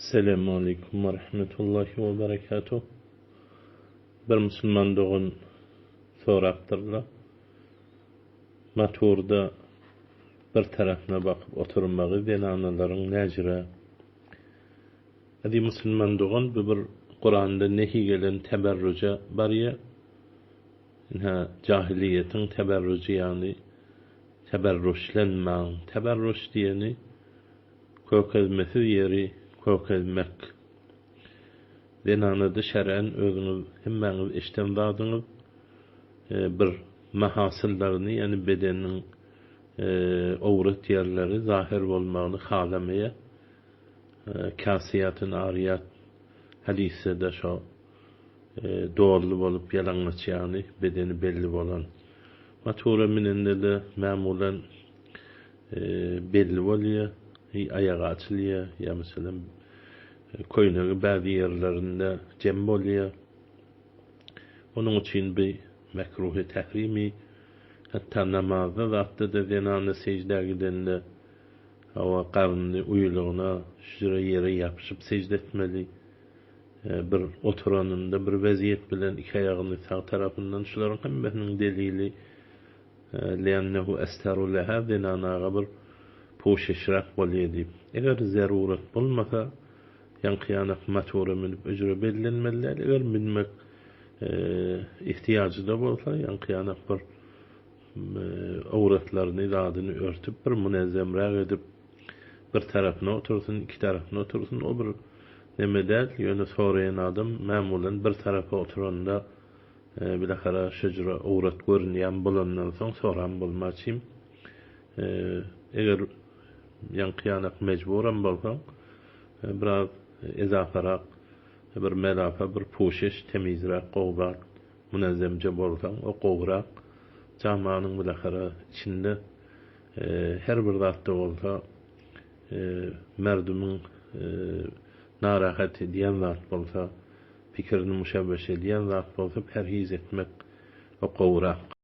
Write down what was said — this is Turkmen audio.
Selamaleýkum we rahmetullahi we berekatuh. Bir musulman dogan sorapdyrlar. Maturda bir tarapyna bakyp oturmagy zenanalaryň näjüre? Eziz musulman dogan bu bir Kuranda nehi gelen teberrüje barýa. Ynha jahiliýetiň teberrüji ýagny teberrüşlenmäň. Teberrüş diýeni Kökezmesiz ýeri kökezmek. Zenanada şer'en özüňiz hemmäňiz eşden zadyňyz bir mahasyllaryny ýagny bedeniniň owrat ýerleri zahyr bolmagyny halamaýar. Kasiýatyn ariýat hadysda-da şo Dolly bolup ýalaňaç ýagny bedeni belli bolan. Motora münende-de mämulan belli bolýa, aýagy açylýa ýa meselem köýnegi bäzi ýerlerinde jem bolýa. Onuň üçin bi mekruhy tährimi, hatda namazda zatda-da zenana seždä gidende hawa garnyny uýlugyna şüjre ýere ýapyşyp sežde etmeli. Bir oturanynda bir weziýet bilen iki aýagyny sag tarapyndan şularyň hemmesiniň delili Liannehu estaru leha zenanaga bir puşeşräk bolýa diýip. Eger zerurat bolmasa ýaňky ýanak motora münüp öjre bellenmeli däl. Eger münmek ihtiýajy-da bolsa ýaňky ýanak bir owratlaryny zadyny örtüp bir munezzemräk edip Bir tarapyna otursyn, iki tarapyna otursyn, o bir neme däl, ýöne soraýan adam mämulan bir tarapa oturanda bilahara şöjre owrat görünýän bolandan soň soran bolmaçym. Eger ýaňky ýanak mejburam bolsaň, biraz ezaparak bir melapa, bir puşeş, temizräk gowy zat, munezzemje bolsaň, o gowurak. Jamanyň bilahara içinde Her bir zatda bolsa merdümiň narahat edýän zat bolsa, pikirini muşewweş edýän zat bolsa perhiz etmek gowurak.